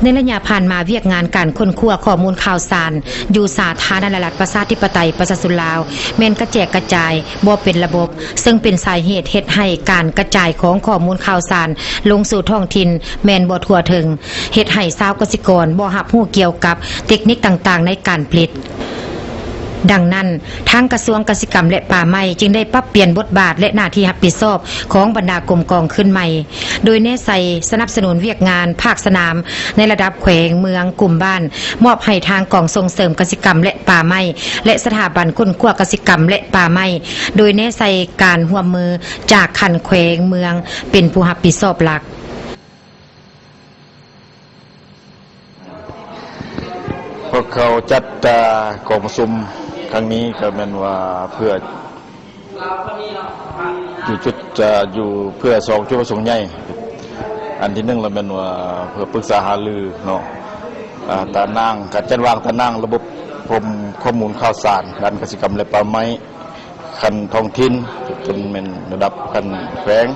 ໃນໄລຍະຜ່ານມາ, ວຽກງານການຄົ້ນຄວ້າຂໍ້ມູນຂ່າວສານຢູ່ສາທາລະນະລັດປະຊາທິປະໄຕປະຊາຊົນລາວ ແມ່ນກະແຈກກະຈາຍບໍ່ເປັນລະບົບ, ເຊິ່ງເປັນສາເຫດເຮັດໃຫ້ການກະຈາຍຂອງຂໍ້ມູນຂ່າວສານລົງສູ່ທ້ອງຖິ່ນແມ່ນບໍ່ທົ່ວເຖິງ, ເຮັດໃຫ້ຊາວກະສິກອນບໍ່ຮັບຮູ້ກ່ຽວກັບເຕັກນິກຕ່າງໆໃນການຜະລິດ. ດັ່ງນັ້ນ, ທາງກະຊວງກະສິກຳ ແລະ ປ່າໄມ້ ຈຶ່ງໄດ້ປັບປ່ຽນບົດບາດ ແລະ ໜ້າທີ່ຮັບຜິດຊອບຂອງບັນດາກົມກອງຄືນໃໝ່, ໂດຍແນໃສ່ສະໜັບສະໜູນວຽກງານພາກສະໜາມໃນລະດັບແຂວງ, ເມືອງ, ກຸ່ມບ້ານ, ມອບໃຫ້ທາງກອງສົ່ງເສີມກະສິກຳ ແລະ ປ່າໄມ້ ແລະ ສະຖາບັນຄົ້ນຄວ້າກະສິກຳ ແລະ ປ່າໄມ້, ໂດຍແນໃສ່ການຮ່ວມມືຈາກຂັ້ນແຂວງ, ເມືອງ ເປັນຜູ້ຮັບຜິດຊອບຫຼັກ. ພວກເຂົາຈັດ ອາ ກອງປະຊຸມຄັ້ງນີ້ກໍແມ່ນວ່າເພື່ອ ຢູ່ຈຸດ ອາ ຢູ່ເພື່ອສອງຈຸດປະສົງໃຫຍ່. ອັນທີໜຶ່ງລະແມ່ນວ່າເພື່ອປຶກສາຫາລືເນາະ ອາ ຕາໜ່າງ ການຈັດວາງຕາໜ່າງລະບົບຂໍ້ມູນຂ່າວສານດ້ານກະສິກຳ ແລະ ປ່າໄມ້ ຂັ້ນທ້ອງຖິ່ນ ຈົນແມ່ນລະດັບຂັ້ນແຂວງ,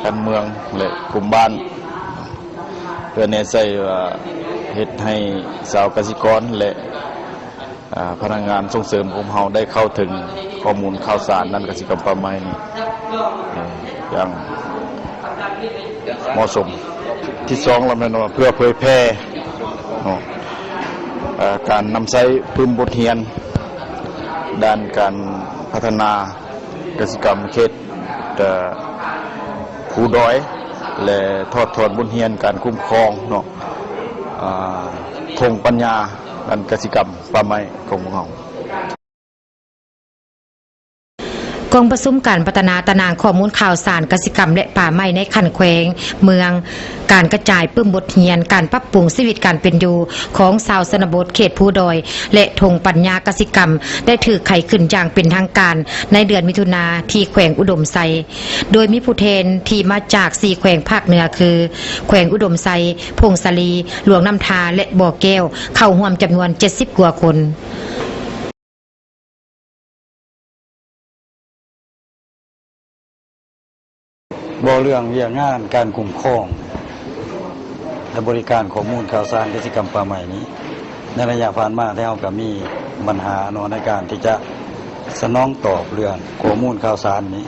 ຂັ້ນເມືອງ ແລະ ກຸ່ມບ້ານ ເພື່ອແນໃສ່ວ່າເຮັດໃຫ້ຊາວກະສິກອນ ແລະ ອາ ພະນັກງານສົ່ງເສີມຂອງເຮົາໄດ້ເຂົ້າເຖິງຂໍ້ມູນຂ່າວສານດ້ານກະສິກຳປ່າໄມ້ນີ້ ເອີ ຢ່າງເໝາະສົມ. ທີສອງລະແມ່ນວ່າເພື່ອເຜີຍແຜ່ເນາະ ເອີ ການນຳໃຊ້ປຶ້ມບົດຮຽນ ດ້ານການພັດທະນາກະສິກຳເຂດ ເອີ ພູດອຍ ແລະ ຖອດຖອນບົດຮຽນການຄຸ້ມຄອງເນາະ ອາ ທົ່ງປັນຍາດ້ານກະສິກຳປ່າໄມ້ຂອງພວກເຮົາ. ກອງປະຊຸມການພັດທະນາຕາໜ່າງຂໍ້ມູນຂ່າວສານກະສິກຳ ແລະ ປ່າໄມ້ໃນຂັ້ນແຂວງ, ເມືອງ, ການກະຈາຍປຶ້ມບົດຮຽນ, ການປັບປຸງຊີວິດການເປັນຢູ່ຂອງຊາວຊົນນະບົດເຂດພູດອຍ ແລະ ທົ່ງປັນຍາກະສິກຳ ໄດ້ຖືກໄຂຂຶ້ນຢ່າງເປັນທາງການໃນເດືອນມິຖຸນາທີ່ແຂວງອຸດົມໄຊ, ໂດຍມີຜູ້ແທນທີ່ມາຈາກສີ່ແຂວງພາກເໜືອຄື ແຂວງອຸດົມໄຊ, ຜົ້ງສາລີ, ຫຼວງນ້ຳທາ ແລະ ບໍ່ແກ້ວ ເຂົ້າຮ່ວມຈຳນວນເຈັດສິບກວ່າຄົນ. ເວົ້າເລື່ອງວຽກງານການຄຸ້ມຄອງ ແລະ ບໍລິການຂໍ້ມູນຂ່າວສານກະສິກຳປ່າໄມ້ນີ້, ໃນໄລຍະຜ່ານມາ ແທ້ເຮົາກໍມີບັນຫາເນາະ ໃນການທີ່ຈະສະໜອງຕອບເລື່ອງຂໍ້ມູນຂ່າວສານນີ້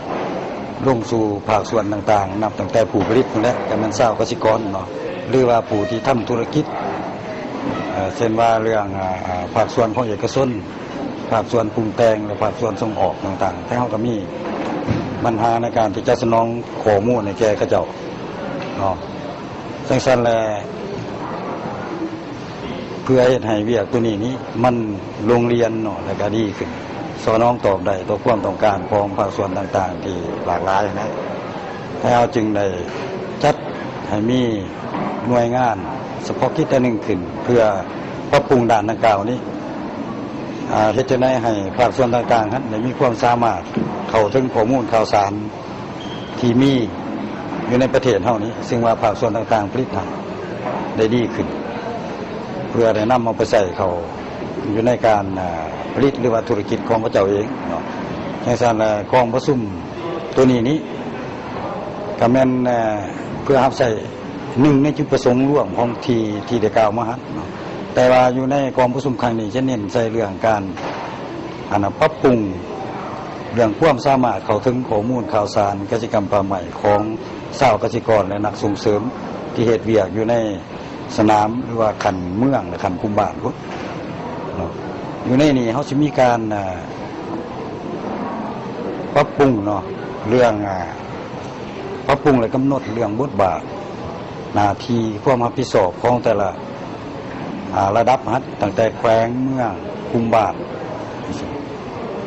ລົງສູ່ພາກສ່ວນຕ່າງໆ ນັບຕັ້ງແຕ່ຜູ້ຜະລິດພຸ້ນແຫຼະ ກໍແມ່ນຊາວກະສິກອນເນາະ ຫຼືວ່າຜູ້ທີ່ທຳທຸລະກິດ ເອີ ເຊັ່ນວ່າເລື່ອງ ອາ ອາ ພາກສ່ວນຂອງເອກະຊົນ ພາກສ່ວນປຸງແຕ່ງ ແລະ ພາກສ່ວນສົ່ງອອກຕ່າງໆ ແຕ່ເຮົາກໍມີບັນຫາໃນການທີ່ຈະສະໜອງຂໍ້ມູນໃຫ້ແກ່ເຂົາເຈົ້າເນາະ. ຈັ່ງຊັ້ນແຫຼະ ເພື່ອເຮັດໃຫ້ວຽກໂຕນີ້ນີ້ມັນໂລ່ງລຽນເນາະ ແລ້ວກໍດີຂຶ້ນ ສະໜອງຕອບໄດ້ຕໍ່ຄວາມຕ້ອງການຂອງພາກສ່ວນຕ່າງໆທີ່ຫຼາກຫຼາຍຫັ້ນນະ. ແລ້ວເຮົາຈຶ່ງໄດ້ຈັດໃຫ້ມີໜ່ວຍງານສະເພາະກິດອັນໜຶ່ງຂຶ້ນ ເພື່ອປັບປຸງດ້ານດັ່ງກ່າວນີ້ ອາ ເຮັດຈັ່ງໃດໃຫ້ພາກສ່ວນຕ່າງໆຫັ້ນໄດ້ມີຄວາມສາມາດເຂົ້າເຖິງຂໍ້ມູນຂ່າວສານ ທີ່ມີຢູ່ໃນປະເທດເຮົານີ້ ຊຶ່ງວ່າພາກສ່ວນຕ່າງໆຜະລິດຫັ້ນໄດ້ດີຂຶ້ນ ເພື່ອໄດ້ນຳເອົາໄປໃຊ້ເຂົ້າຢູ່ໃນການ ອາ ຜະລິດ ຫຼືວ່າທຸລະກິດຂອງເຂົາເຈົ້າເອງເນາະ. ຈັ່ງຊັ້ນແລ້ວ ກອງປະຊຸມໂຕນີ້ນີ້ ກໍແມ່ນ ອາ ເພື່ອຮັບໃຊ້ໜຶ່ງໃນຈຸດປະສົງລວມຂອງທີ່ ທີ່ໄດ້ກ່າວມາຫັ້ນເນາະ. ແຕ່ວ່າຢູ່ໃນກອງປະຊຸມຄັ້ງນີ້ ຈະເນັ້ນໃສ່ເລື່ອງການ ອັນນະ ປັບປຸງເລື່ອງຄວາມສາມາດເຂົ້າເຖິງຂໍ້ມູນຂ່າວສານກະສິກຳປ່າໄມ້ຂອງຊາວກະສິກອນ ແລະ ນັກສົ່ງເສີມທີ່ເຮັດວຽກຢູ່ໃນສະໜາມ ຫຼືວ່າຂັ້ນເມືອງ ແລະ ຂັ້ນກຸ່ມບ້ານພຸ້ນເນາະ. ຢູ່ໃນນີ້ເຮົາຊິມີການ ອາ ປັບປຸງເນາະ ເລື່ອງ ອາ ປັບປຸງ ແລະ ກຳນົດເລື່ອງບົດບາດ ໜ້າທີ່ຄວາມຮັບຜິດຊອບຂອງແຕ່ລະ ອາ ລະດັບຫັ້ນ ຕັ້ງແຕ່ແຂວງ, ເມືອງ, ກຸ່ມບ້ານ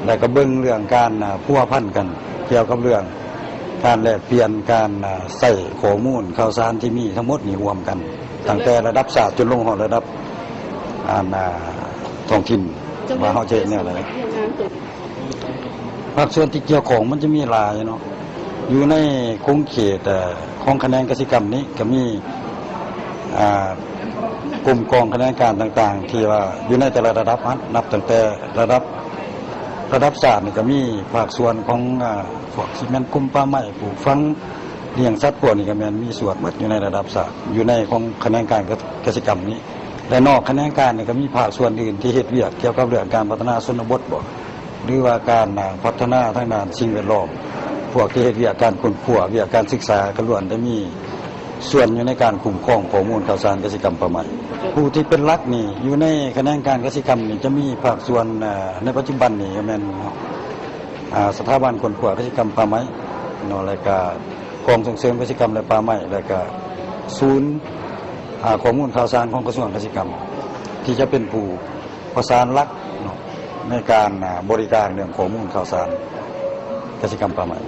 ແລ້ວກໍເບິ່ງເລື່ອງການ ອາ ພົວພັນກັນກ່ຽວກັບເລື່ອງການແລກປ່ຽນ ການ ອາ ໃຊ້ຂໍ້ມູນຂ່າວສານທີ່ມີທັງໝົດນີ້ຮ່ວມກັນ ຕັ້ງແຕ່ລະດັບຊາດຈົນລົງຮອດລະດັບ ອັນ ອາ ທ້ອງຖິ່ນ ວ່າເຮົາຈະເຮັດແນວໃດ. ພາກສ່ວນທີ່ກ່ຽວຂ້ອງມັນຈະມີຫຼາຍເນາະ ຢູ່ໃນຂົງເຂດ ເອີ ຂອງຂະແໜງກະສິກຳນີ້ກໍມີ ອາ ກົມກອງຂະແໜງການຕ່າງໆ ທີ່ວ່າຢູ່ໃນແຕ່ລະລະດັບຫັ້ນ ນັບຕັ້ງແຕ່ລະດັບ ລະດັບຊາດນີ້ກໍມີພາກສ່ວນຂອງ ອາ ພວກຊິແມ່ນກົມປ່າໄມ້ ປູກຝັງ ລ້ຽງສັດພວກນີ້ກໍແມ່ນມີສ່ວນໝົດຢູ່ໃນລະດັບຊາດ ຢູ່ໃນຂອງຂະແໜງການກະ ກະສິກຳນີ້ ແລະ ນອກຂະແໜງການນີ້ກໍມີພາກສ່ວນອື່ນທີ່ເຮັດວຽກກ່ຽວກັບເລື່ອງການພັດທະນາຊົນນະບົດບໍ ຫຼືວ່າການ ອາ ພັດທະນາທາງດ້ານສິ່ງແວດລ້ອມ, ພວກທີ່ເຮັດວຽກການຄົ້ນຄວ້າ, ວຽກການສຶກສາ ກໍລ້ວນແຕ່ມີສ່ວນຢູ່ໃນການຄຸ້ມຄອງຂໍ້ມູນຂ່າວສານກະສິກຳປ່າໄມ້. ຜູ້ທີ່ເປັນຫຼັກນີ້ ຢູ່ໃນຂະແໜງການກະສິກຳນີ້ ຈະມີພາກສ່ວນ ອາ ໃນປັດຈຸບັນນີ້ກໍແມ່ນ ອາ ສະຖາບັນຄົ້ນຄວ້າກະສິກຳປ່າໄມ້ເນາະ ແລະກະກອງສົ່ງເສີມກະສິກຳ ແລະ ປ່າໄມ້ ແລະກະສູນ ອາ ຂໍ້ມູນຂ່າວສານຂອງກະຊວງກະສິກຳ ທີ່ຈະເປັນຜູ້ປະສານຫຼັກເນາະ ໃນການ ອາ ບໍລິການເລື່ອງຂໍ້ມູນຂ່າວສານກະສິກຳປ່າໄມ້.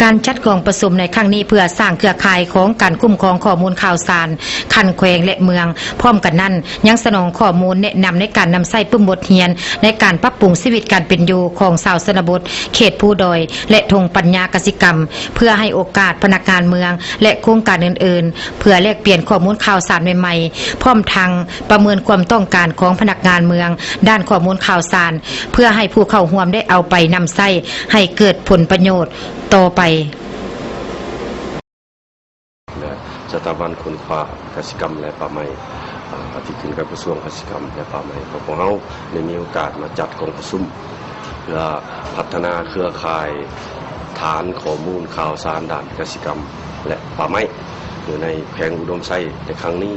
ການຈັດກອງປະຊຸມໃນຄັ້ງນີ້ ເພື່ອສ້າງເຄືອຂ່າຍຂອງການຄຸ້ມຄອງຂໍ້ມູນຂ່າວສານຂັ້ນແຂວງ ແລະ ເມືອງ. ພ້ອມກັນນັ້ນ ຍັງສະໜອງຂໍ້ມູນແນະນຳໃນການນຳໃຊ້ປຶ້ມບົດຮຽນໃນການປັບປຸງຊີວິດການເປັນຢູ່ຂອງຊາວຊົນນະບົດ ເຂດພູດອຍ ແລະ ທົ່ງປັນຍາກະສິກຳ ເພື່ອໃຫ້ໂອກາດພະນັກງານເມືອງ ແລະ ໂຄງການອື່ນໆ ເພື່ອແລກປ່ຽນຂໍ້ມູນຂ່າວສານໃໝ່ໆ, ພ້ອມທັງປະເມີນຄວາມຕ້ອງການຂອງພະນັກງານເມືອງດ້ານຂໍ້ມູນຂ່າວສານ ເພື່ອໃຫ້ຜູ້ເຂົ້າຮ່ວມໄດ້ເອົາໄປນຳໃຊ້ໃຫ້ເກີດຜົນປະໂຫຍດຕໍ່ໄປ. ແລະ ສະຖາບັນຄົ້ນຄວ້າກະສິກຳ ແລະ ປ່າໄມ້ ອາ ທີ່ຂຶ້ນກັບກະຊວງກະສິກຳ ແລະ ປ່າໄມ້ ຂອງພວກເຮົາໄດ້ມີໂອກາດມາຈັດກອງປະຊຸມ ເພື່ອພັດທະນາເຄືອຂ່າຍຖານຂໍ້ມູນຂ່າວສານດ້ານກະສິກຳ ແລະ ປ່າໄມ້ ຢູ່ໃນແຂວງອຸດົມໄຊໃນຄັ້ງນີ້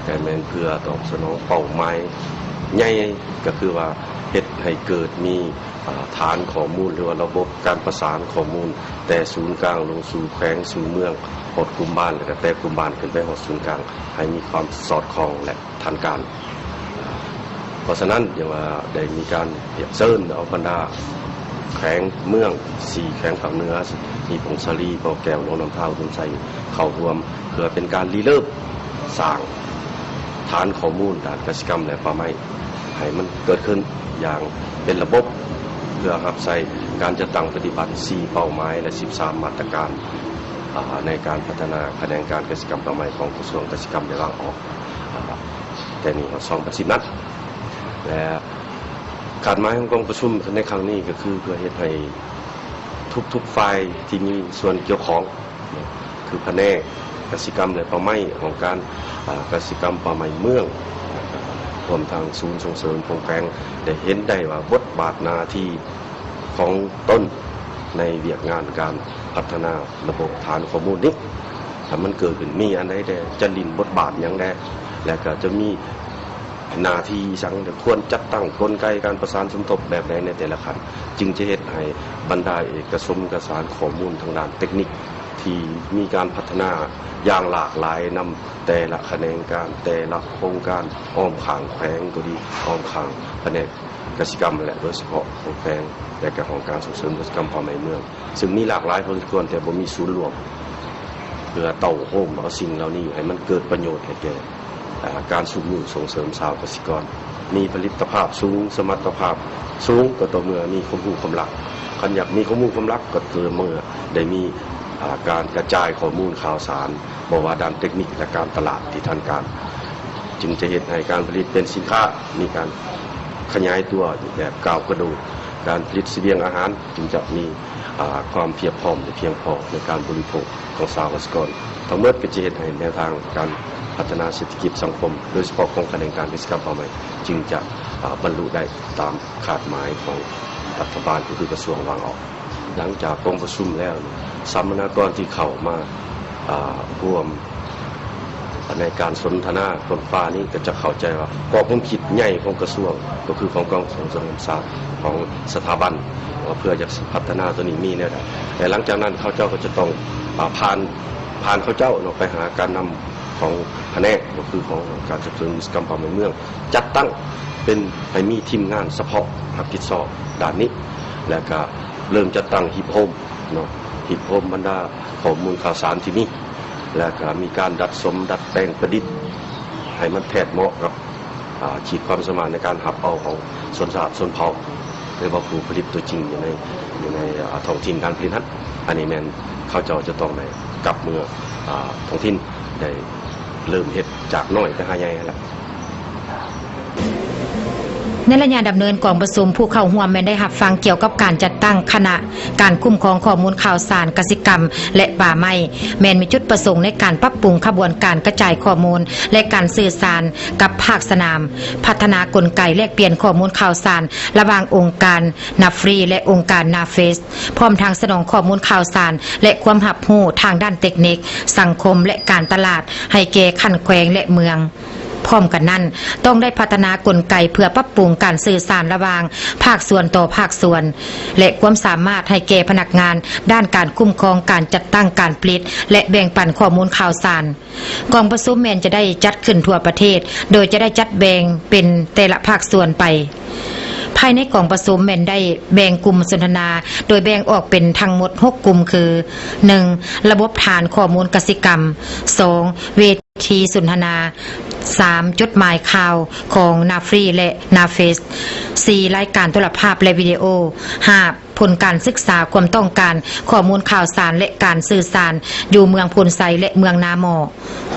ແຕ່ແມ່ນເພື່ອຕອບສະໜອງເປົ້າໝາຍໃຫຍ່ ກໍຄືວ່າເຮັດໃຫ້ເກີດມີ ອາ ຖານຂໍ້ມູນ ຫຼືວ່າລະບົບການປະສານຂໍ້ມູນ ແຕ່ສູນກາງລົງສູ່ແຂວງສູ່ເມືອງ ຮອດກຸ່ມບ້ານ ແລະ ກໍແຕ່ກຸ່ມບ້ານຂຶ້ນໄປຮອດສູນກາງ ໃຫ້ມີຄວາມສອດຄ່ອງ ແລະ ທັນການ. ເພາະສະນັ້ນ ຈັ່ງວ່າໄດ້ມີການຮຽນເຊີນເອົາບັນດາແຂວງເມືອງສີ່ແຂວງພາກເໜືອ ມີຜົ້ງສາລີ, ບໍ່ແກ້ວ, ຫຼວງນ້ຳທາ, ອຸດົມໄຊ ເຂົ້າຮ່ວມ ເພື່ອເປັນການລິເລີ່ມສ້າງຖານຂໍ້ມູນດ້ານກະສິກຳ ແລະ ປ່າໄມ້ ໃຫ້ມັນເກີດຂຶ້ນຢ່າງເປັນລະບົບ ເພື່ອຮັບໃຊ້ການຈັດຕັ້ງປະຕິບັດສີ່ເປົ້າໝາຍ ແລະ ສິບສາມມາດຕະການ ອາ ໃນການພັດທະນາຂະແໜງການກະສິກຳປ່າໄມ້ຂອງກະຊວງກະສິກຳໄດ້ວາງອອກ ອາ ແຕ່ນີ້ຮອດສອງພັນສິບນັ້ນ ແລະ ຄາດໝາຍຂອງກອງປະຊຸມໃນຄັ້ງນີ້ກໍຄືເພື່ອເຮັດໃຫ້ທຸກໆຝ່າຍທີ່ມີສ່ວນກ່ຽວຂ້ອງ ຄືພະແນກກະສິກຳ ແລະ ປ່າໄມ້, ຫ້ອງການ ອາ ກະສິກຳປ່າໄມ້ເມືອງ, ລະກະຮວມທັງສູນສົ່ງເສີມຂອງແຂວງ ໄດ້ເຫັນໄດ້ວ່າບົດບາດໜ້າທີ່ຂອງຕົນໃນວຽກງານການພັດທະນາລະບົບຖານຂໍ້ມູນນີ້ ຖ້າມັນເກີດຂຶ້ນ ມີອັນໃດແດ່, ຈະຫຼິ້ນບົດບາດຫຍັງແດ່ ແລະ ກະຈະມີ ໜ້າທີ່ອີ່ຫຍັງ ແລະ ຄວນຈັດຕັ້ງກົນໄກການປະສານສົມທົບແບບໃດໃນແຕ່ລະຂັ້ນ ຈຶ່ງຈະເຮັດໃຫ້ບັນດາເອກະສົມກະສານຂໍ້ມູນທາງດ້ານເຕັກນິກ ທີ່ມີການພັດທະນາຢ່າງຫຼາກຫຼາຍນຳແຕ່ລະຂະແໜງການ, ແຕ່ລະໂຄງການ ອ້ອມຂ້າງແຂວງກໍດີ, ອ້ອມຂ້າງພະແນກກະສິກຳ ແລະ ໂດຍສະເພາະຂອງແຂວງ ແລະ ກະຫ້ອງການສົ່ງເສີມກະສິກຳປ່າໄມ້ເມືອງ ຊຶ່ງມີຫຼາກຫຼາຍພໍສົມຄວນ ແຕ່ບໍ່ມີສູນລວມ ເພື່ອເຕົ້າໂຮມເອົາສິ່ງເຫຼົ່ານີ້ໃຫ້ມັນເກີດປະໂຫຍດໃຫ້ແກ່ ອາ ການຊຸກຍູ້ສົ່ງເສີມຊາວກະສິກອນ ມີຜະລິດຕະພາບສູງ, ສະມັດຕະພາບສູງ ກໍຕໍ່ເມື່ອມີຄວາມຮູ້ຄວາມລັບ. ຄັນຢາກມີຄວາມຮູ້ຄວາມລັບ ກໍຕໍ່ເມື່ອໄດ້ມີ ອາ ການກະຈາຍຂໍ້ມູນຂ່າວສານ ບໍ່ວ່າດ້ານເຕັກນິກ ແລະ ການຕະຫຼາດທີ່ທັນການ ຈຶ່ງຈະເຮັດໃຫ້ການຜະລິດເປັນສິນຄ້າ ມີການຂະຫຍາຍຕົວແບບກ້າວກະໂດດ, ການຜະລິດສະບຽງອາຫານຈຶ່ງຈະມີ ອາ ຄວາມພຽບພ້ອມ ແລະ ພຽງພໍໃນການບໍລິໂພກຂອງຊາວກະສິກອນ. ທັງໝົດກໍຈະເຮັດໃຫ້ແນວທາງການພັດທະນາເສດຖະກິດສັງຄົມ ໂດຍສະເພາະຂອງຂະແໜງການກະສິກຳປ່າໄມ້ ຈຶ່ງຈະ ອາ ບັນລຸໄດ້ຕາມຄາດໝາຍຂອງລັດຖະບານ ກໍຄືກະຊວງວາງອອກ. ຫຼັງຈາກກອງປະຊຸມແລ້ວ ສຳມະນາກອນທີ່ເຂົ້າມາ ອາ ຮ່ວມໃນການສົນທະນາຄົ້ນຄວ້ານີ້ ກໍຈະເຂົ້າໃຈວ່າກອບຄວາມຄິດໃຫຍ່ຂອງກະຊວງ ກໍຄືຂອງກອງສົ່ງເສີມສາ ຂອງສະຖາບັນ ວ່າເພື່ອຢາກຊິພັດທະນາໂຕນີ້ມີແນວໃດ. ແລະ ຫຼັງຈາກນັ້ນເຂົາເຈົ້າກໍຈະຕ້ອງ ອາ ຜ່ານ ຜ່ານເຂົາເຈົ້າເນາະ ໄປຫາການນຳຂອງພະແນກ ກໍຄືຂອງການສົ່ງເສີມກະສິກຳປ່າໄມ້ເມືອງ ຈັດຕັ້ງເປັນ ໃຫ້ມີທີມງານສະເພາະຮັບຜິດຊອບດ້ານນີ້ ແລະ ກະເລີ່ມຈັດຕັ້ງຮີບໂຮມເນາະ ຮີບໂຮມບັນດາຂໍ້ມູນຂ່າວສານທີ່ມີ ແລະ ກະມີການດັດສົມດັດແປງປະດິດ ໃຫ້ມັນແທດເໝາະກັບ ອາ ຂີດຄວາມສາມາດໃນການຮັບເອົາຂອງຊົນຊາດຊົນເຜົ່າ ຫຼືວ່າຜູ້ຜະລິດຕົວຈິງຢູ່ໃນ ຢູ່ໃນ ອາ ທ້ອງຖິ່ນການຜະລິດຫັ້ນ. ອັນນີ້ແມ່ນເຂົາເຈົ້າຈະຕ້ອງໄດ້ກັບເມືອ ອາ ທ້ອງຖິ່ນ ໄດ້ເລີ່ມເຮັດຈາກນ້ອຍໄປຫາໃຫຍ່ຫັ້ນລະ. ໃນໄລຍະດຳເນີນກອງປະຊຸມ, ຜູ້ເຂົ້າຮ່ວມແມ່ນໄດ້ຮັບຟັງກ່ຽວກັບການຈັດຕັ້ງຄະນະການຄຸ້ມຄອງຂໍ້ມູນຂ່າວສານ, ກະສິກຳ ແລະ ປ່າໄມ້, ແມ່ນມີຈຸດປະສົງໃນການປັບປຸງຂະບວນການກະຈາຍຂໍ້ມູນ ແລະ ການສື່ສານກັບພາກສະໜາມ, ພັດທະນາກົນໄກແລກປ່ຽນຂໍ້ມູນຂ່າວສານລະຫວ່າງອົງການ ນາຟຣີ ແລະ ອົງການ ນາເຟສ ພ້ອມທັງສະໜອງຂໍ້ມູນຂ່າວສານ ແລະ ຄວາມຮັບຮູ້ທາງດ້ານເຕັກນິກ, ສັງຄົມ ແລະ ການຕະຫຼາດ ໃຫ້ແກ່ຂັ້ນແຂວງ ແລະ ເມືອງ. ພ້ອມກັນນັ້ນ, ຕ້ອງໄດ້ພັດທະນາກົນໄກເພື່ອປັບປຸງການສື່ສານລະຫວ່າງພາກສ່ວນຕໍ່ພາກສ່ວນ ແລະ ຄວາມສາມາດໃຫ້ແກ່ພະນັກງານດ້ານການຄຸ້ມຄອງການຈັດຕັ້ງການຜະລິດ ແລະ ແບ່ງປັນຂໍ້ມູນຂ່າວສານ. ກອງປະຊຸມແມ່ນຈະໄດ້ຈັດຂຶ້ນທົ່ວປະເທດ, ໂດຍຈະໄດ້ຈັດແບ່ງເປັນແຕ່ລະພາກສ່ວນໄປ. ພາຍໃນກອງປະຊຸມແມ່ນໄດ້ແບ່ງກຸ່ມສົນທະນາ, ໂດຍແບ່ງອອກເປັນທັງໝົດຫົກກຸ່ມຄື: ໜຶ່ງ ລະບົບຖານຂໍ້ມູນກະສິກຳ, ສອງ ເວທີສົນທະນາ, ສາມ ຈົດໝາຍຂ່າວຂອງ ນາຟຣີ ແລະ ນາເຟສ, ສີ່ ລາຍການໂທລະພາບ ແລະ ວິດີໂອ, ຫ້າ ຜົນການສຶກສາຄວາມຕ້ອງການຂໍ້ມູນຂ່າວສານ ແລະ ການສື່ສານຢູ່ເມືອງໂພນໄຊ ແລະ ເມືອງນາໝໍ້,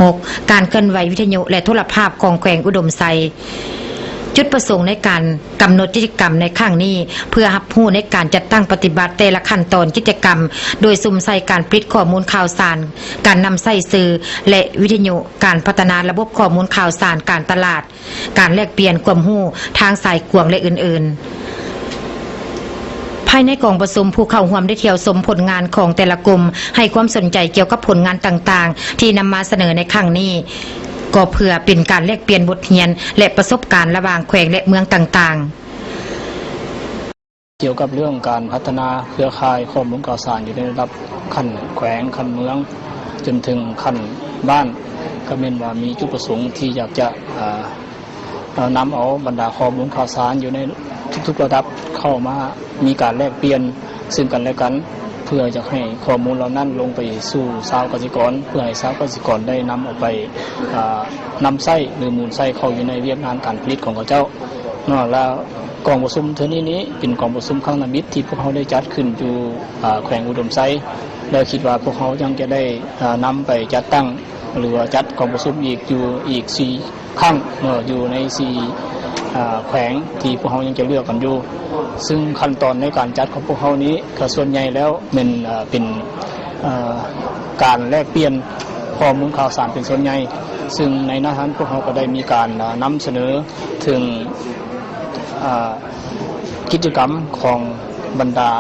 ຫົກ ການເຄື່ອນໄຫວວິທະຍຸ ແລະ ໂທລະພາບຂອງແຂວງອຸດົມໄຊ. ຈຸດປະສົງໃນການກຳນົດກິດຈະກຳໃນຄັ້ງນີ້ ເພື່ອຮັບຮູ້ໃນການຈັດຕັ້ງປະຕິບັດແຕ່ລະຂັ້ນຕອນກິດຈະກຳ, ໂດຍສຸມໃສ່ການຜະລິດຂໍ້ມູນຂ່າວສານ, ການນຳໃຊ້ສື່ ແລະ ວິທະຍຸ, ການພັດທະນາລະບົບຂໍ້ມູນຂ່າວສານ, ການຕະຫຼາດ, ການແລກປ່ຽນຄວາມຮູ້ທາງສາຍກວາງ ແລະ ອື່ນໆ. ພາຍໃນກອງປະຊຸມ, ຜູ້ເຂົ້າຮ່ວມໄດ້ທ່ຽວຊົມຜົນງານຂອງແຕ່ລະກຸ່ມ, ໃຫ້ຄວາມສົນໃຈກ່ຽວກັບຜົນງານຕ່າງໆທີ່ນຳມາສະເໜີໃນຄັ້ງນີ້, ກໍເພື່ອເປັນການແລກປ່ຽນບົດຮຽນ ແລະ ປະສົບການລະຫວ່າງແຂວງ ແລະ ເມືອງຕ່າງໆ. ກ່ຽວກັບເລື່ອງການພັດທະນາເຄືອຂ່າຍຂໍ້ມູນຂ່າວສານຢູ່ໃນລະດັບຂັ້ນແຂວງ, ຂັ້ນເມືອງ, ຈົນເຖິງຂັ້ນບ້ານ, ກໍແມ່ນວ່າມີຈຸດປະສົງທີ່ຢາກຈະ ເອີ ເອີ ນຳເອົາບັນດາຂໍ້ມູນຂ່າວສານຢູ່ໃນທຸກໆລະດັບເຂົ້າມາມີການແລກປ່ຽນເຊິ່ງກັນແລະກັນ, ເພື່ອຈະໃຫ້ຂໍ້ມູນເຫຼົ່ານັ້ນລົງໄປສູ່ຊາວກະສິກອນ, ເພື່ອໃຫ້ຊາວກະສິກອນໄດ້ນຳເອົາໄປ ເອີ ນຳໃຊ້ ຫຼື ໝູນໃຊ້ເຂົ້າຢູ່ໃນວຽກງານການຜະລິດຂອງເຂົາເຈົ້າເນາະ. ແລ້ວກອງປະຊຸມເທື່ອນີ້ນີ້ເປັນກອງປະຊຸມຄັ້ງທຳອິດທີ່ພວກເຮົາໄດ້ຈັດຂຶ້ນຢູ່ ເອີ ແຂວງອຸດົມໄຊ ແລະ ຄິດວ່າພວກເຮົາຍັງຈະໄດ້ ເອີ ນຳໄປຈັດຕັ້ງ ຫຼືວ່າຈັດກອງປະຊຸມອີກຢູ່ອີກສີ່ຄັ້ງເນາະ ຢູ່ໃນສີ່ ເອີ ແຂວງທີ່ພວກເຮົາຍັງຈະເລືອກກັນຢູ່. ຊຶ່ງຂັ້ນຕອນໃນການຈັດຂອງພວກເຮົານີ້ກໍສ່ວນໃຫຍ່ແລ້ວແມ່ນ ເອີ ເປັນ ເອີ ການແລກປ່ຽນຂໍ້ມູນຂ່າວສານເປັນສ່ວນໃຫຍ່, ຊຶ່ງໃນນັ້ນພວກເຮົາກໍໄດ້ມີການ ເອີ ນຳສະເໜີເຖິງ ເອີ ກິດຈະກຳຂອງບັນດາ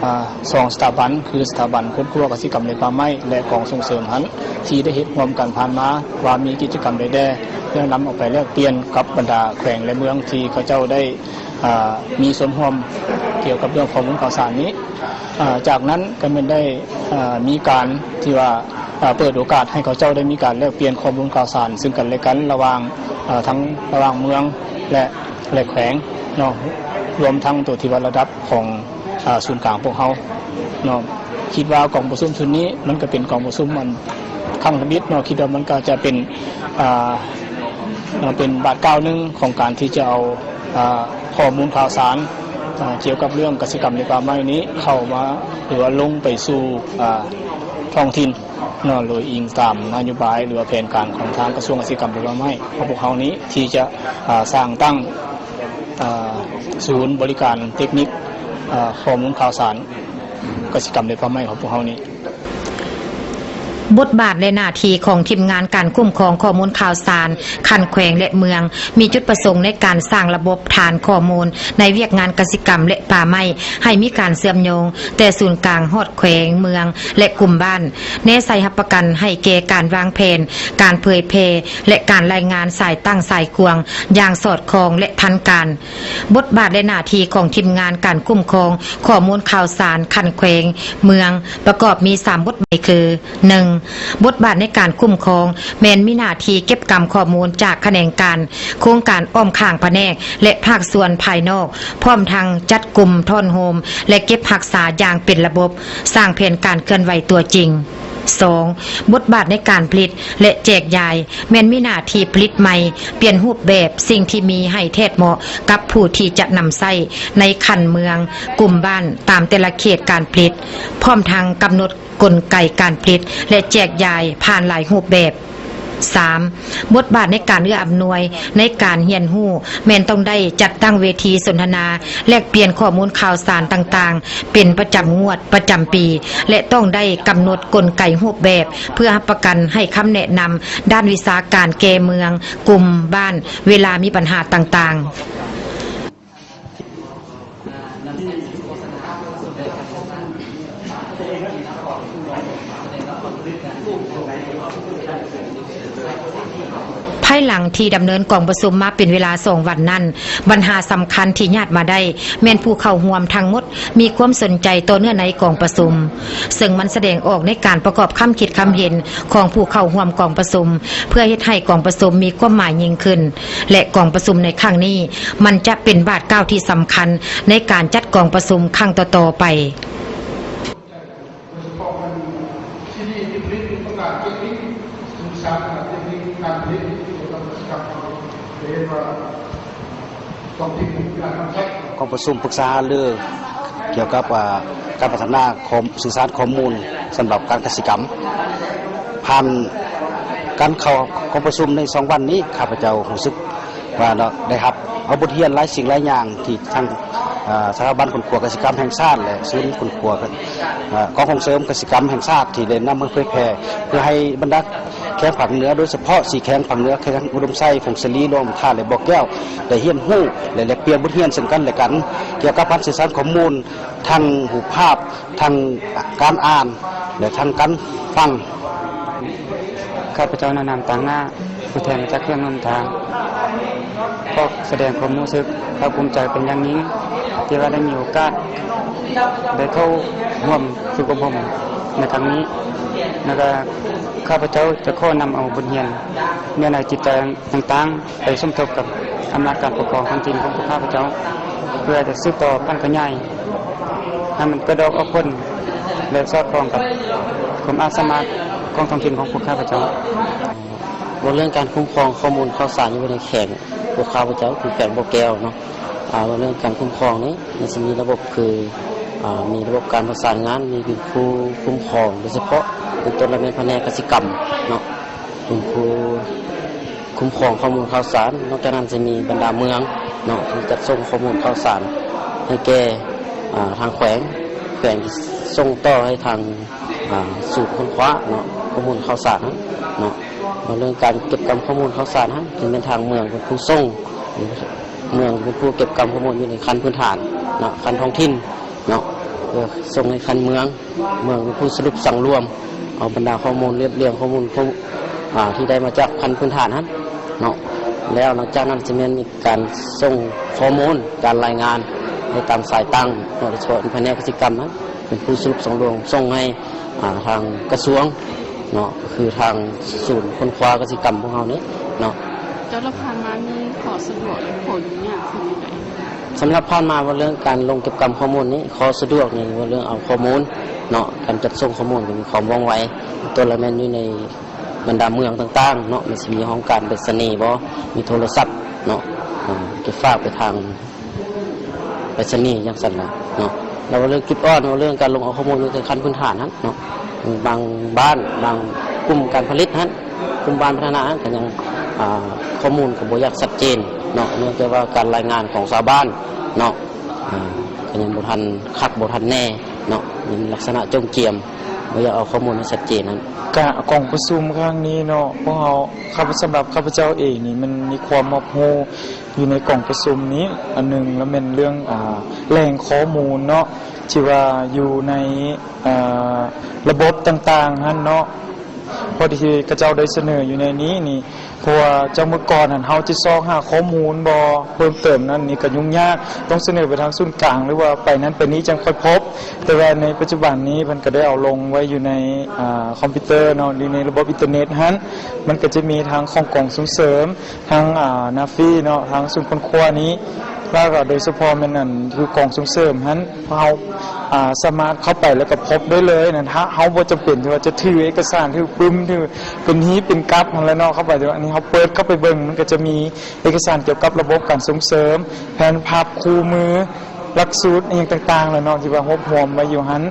ອາ ສອງສະຖາບັນ ຄືສະຖາບັນຄົ້ນຄວ້າກະສິກຳ ແລະ ປ່າໄມ້ ແລະ ກອງສົ່ງເສີມຫັ້ນ ທີ່ໄດ້ເຮັດຮ່ວມກັນຜ່ານມາ ວ່າມີກິດຈະກຳໃດແດ່ ແລ້ວນຳອອກໄປແລກປ່ຽນກັບບັນດາແຂວງ ແລະ ເມືອງທີ່ເຂົາເຈົ້າໄດ້ ອາ ມີສ່ວນຮ່ວມກ່ຽວກັບເລື່ອງຂໍ້ມູນຂ່າວສານນີ້. ອາ ຈາກນັ້ນກໍແມ່ນໄດ້ ອາ ມີການທີ່ວ່າ ອາ ເປີດໂອກາດໃຫ້ເຂົາເຈົ້າໄດ້ມີການແລກປ່ຽນຂໍ້ມູນຂ່າວສານເຊິ່ງກັນແລະກັນ ລະຫວ່າງ ອາ ທັງລະຫວ່າງເມືອງ ແລະ ແລະ ແຂວງເນາະ, ລວມທັງຕົວທີ່ວ່າລະດັບຂອງ ອາ ສູນກາງພວກເຮົາເນາະ. ຄິດວ່າກອງປະຊຸມຊຸດນີ້ມັນກໍເປັນກອງປະຊຸມອັນຄັ້ງທຳອິດເນາະ, ຄິດວ່າມັນກໍຈະເປັນ ອາ ເປັນບາດກ້າວໜຶ່ງຂອງການທີ່ຈະເອົາ ອາ ຂໍ້ມູນຂ່າວສານ ອາ ກ່ຽວກັບເລື່ອງກະສິກຳ ແລະ ປ່າໄມ້ນີ້ເຂົ້າມາ ຫຼືວ່າລົງໄປສູ່ ອາ ທ້ອງຖິ່ນເນາະ, ໂດຍອີງຕາມນະໂຍບາຍ ຫຼືວ່າແຜນການຂອງທາງກະຊວງກະສິກຳ ແລະ ປ່າໄມ້ຂອງພວກເຮົານີ້ ທີ່ຈະ ອາ ສ້າງຕັ້ງ ອາ ສູນບໍລິການເຕັກນິກ ອາ ຂໍ້ມູນຂ່າວສານກະສິກຳ ແລະ ປ່າໄມ້ຂອງພວກເຮົານີ້. ບົດບາດ ແລະ ໜ້າທີ່ຂອງທີມງານການຄຸ້ມຄອງຂໍ້ມູນຂ່າວສານຂັ້ນແຂວງ ແລະ ເມືອງ ມີຈຸດປະສົງໃນການສ້າງລະບົບຖານຂໍ້ມູນໃນວຽກງານກະສິກຳ ແລະ ປ່າໄມ້ ໃຫ້ມີການເຊື່ອມໂຍງແຕ່ສູນກາງຮອດແຂວງ, ເມືອງ ແລະ ກຸ່ມບ້ານ, ແນໃສ່ຮັບປະກັນໃຫ້ແກ່ການວາງແຜນ, ການເຜີຍແຜ່ ແລະ ການລາຍງານສາຍຕັ້ງສາຍກວາງຢ່າງສອດຄ່ອງ ແລະ ທັນການ. ບົດບາດ ແລະ ໜ້າທີ່ຂອງທີມງານການຄຸ້ມຄອງຂໍ້ມູນຂ່າວສານຂັ້ນແຂວງ, ເມືອງ ປະກອບມີສາມບົດບາດຄື: ໜຶ່ງ ບົດບາດໃນການຄຸ້ມຄອງ ແມ່ນມີໜ້າທີ່ເກັບກຳຂໍ້ມູນຈາກຂະແໜງການ, ໂຄງການອ້ອມຂ້າງພະແນກ ແລະ ພາກສ່ວນພາຍນອກ, ພ້ອມທັງຈັດກຸ່ມທ້ອນໂຮມ ແລະ ເກັບຮັກສາຢ່າງເປັນລະບົບ, ສ້າງແຜນການເຄື່ອນໄຫວຕົວຈິງ. ສອງ ບົດບາດໃນການຜະລິດ ແລະ ແຈກຢາຍ ແມ່ນມີໜ້າທີ່ຜະລິດໃໝ່, ປ່ຽນຮູບແບບສິ່ງທີ່ມີໃຫ້ແທດເໝາະກັບຜູ້ທີ່ຈະນຳໃຊ້ໃນຂັ້ນເມືອງ, ກຸ່ມບ້ານ ຕາມແຕ່ລະເຂດການຜະລິດ, ພ້ອມທັງກຳນົດກົນໄກການຜະລິດ ແລະ ແຈກຢາຍຜ່ານຫຼາຍຮູບແບບ. ສາມ ບົດບາດໃນການເອື້ອອຳນວຍໃນການຮຽນຮູ້ ແມ່ນຕ້ອງໄດ້ຈັດຕັ້ງເວທີສົນທະນາ ແລກປ່ຽນຂໍ້ມູນຂ່າວສານຕ່າງໆ ເປັນປະຈຳງວດ, ປະຈຳປີ ແລະ ຕ້ອງໄດ້ກຳນົດກົນໄກຮູບແບບ ເພື່ອຮັບປະກັນໃຫ້ຄຳແນະນຳດ້ານວິຊາການແກ່ເມືອງ, ກຸ່ມ, ບ້ານ ເວລາມີບັນຫາຕ່າງໆ. ພາຍຫຼັງທີ່ດຳເນີນກອງປະຊຸມມາເປັນເວລາສອງວັນນັ້ນ, ບັນຫາສຳຄັນທີ່ຍາດມາໄດ້ ແມ່ນຜູ້ເຂົ້າຮ່ວມທັງໝົດມີຄວາມສົນໃຈຕໍ່ເນື້ອໃນກອງປະຊຸມ, ເຊິ່ງມັນສະແດງອອກໃນການປະກອບຄຳຄິດຄຳເຫັນຂອງຜູ້ເຂົ້າຮ່ວມກອງປະຊຸມ ເພື່ອເຮັດໃຫ້ກອງປະຊຸມມີຄວາມໝາຍຍິ່ງຂຶ້ນ ແລະ ກອງປະຊຸມໃນຄັ້ງນີ້ ມັນຈະເປັນບາດກ້າວທີ່ສຳຄັນໃນການຈັດກອງປະຊຸມຄັ້ງຕໍ່ໆໄປ. ໂດຍສະເພາະມັນທີ່ນີ້ທີ່ຜະລິດອຸປະກອນເຕັກນິກ ສຶກສາເຕັກນິກການຜະລິດກ່ຽວກັບກະສິກຳ ຈະເຫັນວ່າຕ້ອງເຕັກນິກການນຳໃຊ້. ກອງປະຊຸມປຶກສາຫາລືກ່ຽວກັບ ອາ ການພັດທະນາຂໍ້ ສື່ສານຂໍ້ມູນສຳລັບການກະສິກຳ. ຜ່ານການເຂົ້າກອງປະຊຸມໃນສອງວັນນີ້ ຂ້າພະເຈົ້າຮູ້ສຶກ ວ່າເນາະ ໄດ້ຮັບເອົາບົດຮຽນຫຼາຍສິ່ງຫຼາຍຢ່າງທີ່ທາງ ເອີ ສະຖາບັນຄົ້ນຄວ້າກະສິກຳແຫ່ງຊາດ ແລະ ສູນຄົ້ນຄວ້າ ເອີ ກອງສົ່ງເສີມກະສິກຳແຫ່ງຊາດ ທີ່ໄດ້ນຳມາເຜີຍແຜ່ ເພື່ອໃຫ້ບັນດາແຂວງພາກເໜືອ ໂດຍສະເພາະສີ່ແຂວງພາກເໜືອ ແຂວງອຸດົມໄຊ, ຜົ້ງສາລີ, ຫຼວງນ້ຳທາ ແລະ ບໍ່ແກ້ວ ໄດ້ຮຽນຮູ້ ແລະ ແລກປ່ຽນບົດຮຽນເຊິ່ງກັນ ແລະ ກັນ ກ່ຽວກັບການສື່ສານຂໍ້ມູນ ທັງຮູບພາບ ທັງການອ່ານ ແລະ ທັງການຟັງ. ຂ້າພະເຈົ້າ ນາງນາມ ຕາງໜ້າ ຜູ້ແທນມາຈາກແຂວງຫຼວງນ້ຳທາ ຂໍສະແດງຄວາມຮູ້ສຶກພາກພູມໃຈເປັນຢ່າງຍິ່ງ ທີ່ວ່າໄດ້ມີໂອກາດໄດ້ເຂົ້າຮ່ວມຝຶກອົບຮົມໃນຄັ້ງນີ້ ແລ້ວກະຂ້າພະເຈົ້າຈະຂໍນຳເອົາບົດຮຽນເນື້ອໃນຈິດໃຈຕ່າງໆ ໄປສົມທົບກັບອຳນາດການປົກຄອງທ້ອງຖິ່ນຂອງພວກຂ້າພະເຈົ້າ ເພື່ອຈະສືບຕໍ່ຜັນຂະຫຍາຍໃຫ້ມັນເກີດດອກອອກຜົນ ແລະ ສອດຄ່ອງກັບຄວາມອາດສາມາດຂອງທ້ອງຖິ່ນຂອງພວກຂ້າພະເຈົ້າ. ເວົ້າເລື່ອງການຄຸ້ມຄອງຂໍ້ມູນຂ່າວສານຢູ່ໃນແຂວງພວກຂ້າພະເຈົ້າ ຄືແຂວງບໍ່ແກ້ວເນາະ ອາ ເວົ້າເລື່ອງການຄຸ້ມຄອງນີ້ ມັນຊິມີລະບົບຄື ອາ ມີລະບົບການປະສານງານ ມີເປັນຜູ້ຄຸ້ມຄອງ ໂດຍສະເພາະເປັນຕົ້ນລະແມ່ນພະແນກກະສິກຳເນາະ ເປັນຜູ້ຄຸ້ມຄອງຂໍ້ມູນຂ່າວສານ. ນອກຈາກນັ້ນຈະມີບັນດາເມືອງເນາະ ທີ່ຈັດສົ່ງຂໍ້ມູນຂ່າວສານໃຫ້ແກ່ ອາ ທາງແຂວງ, ແຂວງສົ່ງຕໍ່ໃຫ້ທາງ ອາ ສູນຄົ້ນຄວ້າເນາະ ຂໍ້ມູນຂ່າວສານເນາະ. ເວົ້າເລື່ອງການເກັບກຳຂໍ້ມູນຂ່າວສານຫັ້ນ ຈະແມ່ນທາງເມືອງເປັນຜູ້ສົ່ງ ເມືອງເປັນຜູ້ເກັບກຳຂໍ້ມູນຢູ່ໃນຂັ້ນພື້ນຖານເນາະ ຂັ້ນທ້ອງຖິ່ນເນາະ ເພື່ອສົ່ງໃຫ້ຂັ້ນເມືອງ, ເມືອງເປັນຜູ້ສະຫຼຸບສັງລວມເອົາບັນດາຂໍ້ມູນ ລຽບລຽງຂໍ້ມູນ ອາ ທີ່ໄດ້ມາຈາກຂັ້ນພື້ນຖານຫັ້ນເນາະ. ແລ້ວຫຼັງຈາກນັ້ນຈະແມ່ນມີການສົ່ງຂໍ້ມູນ ການລາຍງານໃຫ້ຕາມສາຍຕັ້ງເນາະ ໂດຍສະເພາະພະແນກກະສິກຳຫັ້ນ ເປັນຜູ້ສະຫຼຸບສັງລວມ ສົ່ງໃຫ້ ອາ ທາງກະຊວງເນາະ ກໍຄືທາງສູນຄົ້ນຄວ້າກະສິກຳພວກເຮົານີ້ເນາະ. ແລ້ວຜ່ານມາມີຂໍ້ສະດວກ ແລະ ຂໍ້ຫຍຸ້ງຍາກຂຶ້ນຈັ່ງໃດ? ສຳລັບຜ່ານມາ ເວົ້າເລື່ອງການລົງເກັບກຳຂໍ້ມູນນີ້ ຂໍ້ສະດວກນີ້ ເວົ້າເລື່ອງເອົາຂໍ້ມູນເນາະ ການຈັດສົ່ງຂໍ້ມູນກໍມີຄວາມວ່ອງໄວ ຕົ້ນລະແມ່ນຢູ່ໃນບັນດາເມືອງຕ່າງໆເນາະ ມັນຊິມີຫ້ອງການໄປສະນີບໍ ມີໂທລະສັບເນາະ ອາ ຈະຝາກໄປທາງ ໄປສະນີຈັ່ງຊັ້ນລະເນາະ. ແລ້ວເວົ້າເລື່ອງຈຸດອ່ອນ ເວົ້າເລື່ອງການລົງເອົາຂໍ້ມູນຢູ່ໃນຂັ້ນພື້ນຖານຫັ້ນເນາະ ບາງບ້ານ ບາງກຸ່ມການຜະລິດຫັ້ນ ກຸ່ມບ້ານພັດທະນາຫັ້ນ ກໍຍັງ ອາ ຂໍ້ມູນກໍບໍ່ຢາກຊັດເຈນເນາະ ເນື່ອງຈາກວ່າການລາຍງານຂອງຊາວບ້ານເນາະ ອາ ກໍຍັງບໍ່ທັນຄັກ ບໍ່ທັນແນ່ເນາະ ຍັງມີລັກສະນະຈົ່ມຈຽມ ບໍ່ຢາກເອົາຂໍ້ມູນໃຫ້ຊັດເຈນຫັ້ນ. ກະກອງປະຊຸມຄັ້ງນີ້ເນາະ ພວກເຮົາ ຄັບ ສຳລັບຂ້າພະເຈົ້າເອງນີ້ ມັນມີຄວາມຮອບຮູ້ ຢູ່ໃນກອງປະຊຸມນີ້ ອັນໜຶ່ງລະແມ່ນເລື່ອງ ອາ ແຫຼ່ງຂໍ້ມູນເນາະ ທີ່ວ່າຢູ່ໃນ ອາ ລະບົບຕ່າງໆຫັ້ນເນາະ ພໍດີທີ່ເຂົາເຈົ້າໄດ້ສະເໜີຢູ່ໃນນີ້ນີ້ ເພາະວ່າຈັ່ງເມື່ອກ່ອນຫັ້ນ ເຮົາຈະຊອກຫາຂໍ້ມູນບໍ່ເພີ່ມເຕີມນັ້ນນີ້ກໍຫຍຸ້ງຍາກ ຕ້ອງສະເໜີໄປທາງສູນກາງ ຫຼືວ່າໄປນັ້ນໄປນີ້ຈັ່ງຄ່ອຍພົບ. ແຕ່ວ່າໃນປັດຈຸບັນນີ້ເພິ່ນກໍໄດ້ເອົາລົງໄວ້ຢູ່ໃນ ອາ ຄອມພິວເຕີເນາະ ຢູ່ໃນລະບົບອິນເຕີເນັດຫັ້ນ ມັນກໍຈະມີທາງຂອງກອງສົ່ງເສີມ ທາງ ອາ ນາຟີເນາະ ທາງສູນຄົ້ນຄວ້ານີ້ ແລ້ວກໍໂດຍສະເພາະແມ່ນອັນ ຄືກອງສົ່ງເສີມຫັ້ນ ພວກເຮົາ ອາ ສາມາດເຂົ້າໄປແລ້ວກໍພົບໄດ້ເລີຍນະ ເຮົາ ເຮົາບໍ່ຈຳເປັນທີ່ວ່າຈະຖືເອກະສານ ຖືປຶ້ມ ຖືເປັນຮີບເປັນກັບຫັ້ນແຫຼະເນາະ ເຂົ້າໄປ ແຕ່ວ່າອັນນີ້ເຮົາເປີດເຂົ້າໄປເບິ່ງ ມັນກໍຈະມີເອກະສານກ່ຽວກັບລະບົບການສົ່ງເສີມ ແຜນພັບຄູ່ມື ຫຼັກສູດອີ່ຫຍັງຕ່າງໆແຫຼະເນາະ ທີ່ວ່າຮວບຮວມໄວ້ຢູ່ຫັ້ນ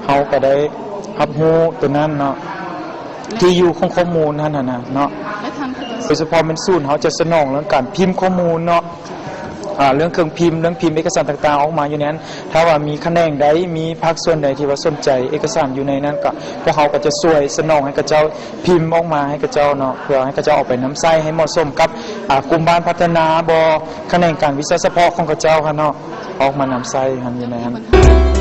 ເຮົາກໍໄດ້ຮັບຮູ້ໂຕນັ້ນເນາະ. ທີ່ຢູ່ຂອງຂໍ້ມູນຫັ້ນນະເນາະ ໂດຍສະເພາະແມ່ນສູນເຮົາຈະສະໜອງເລື່ອງການພິມຂໍ້ມູນເນາະ ອ່າ ເລື່ອງເຄື່ອງພິມ ເລື່ອງພິມເອກະສານຕ່າງໆອອກມາຢູ່ໃນນັ້ນ. ຖ້າວ່າມີຂະແໜງໃດ ມີພາກສ່ວນໃດທີ່ວ່າສົນໃຈເອກະສານຢູ່ໃນນັ້ນ ກໍພວກເຮົາກໍຈະຊ່ວຍສະໜອງໃຫ້ເຂົາເຈົ້າພິມອອກມາໃຫ້ເຂົາເຈົ້າເນາະ ເພື່ອໃຫ້ເຂົາເຈົ້າເອົາໄປນຳໃຊ້ໃຫ້ເໝາະສົມກັບ ອ່າ ກຸ່ມບ້ານພັດທະນາບໍ ຂະແໜງການວິຊາສະເພາະຂອງເຂົາເຈົ້າຫັ້ນເນາະ ອອກມານຳໃຊ້ຫັ້ນຢູ່ໃນຫັ້ນ.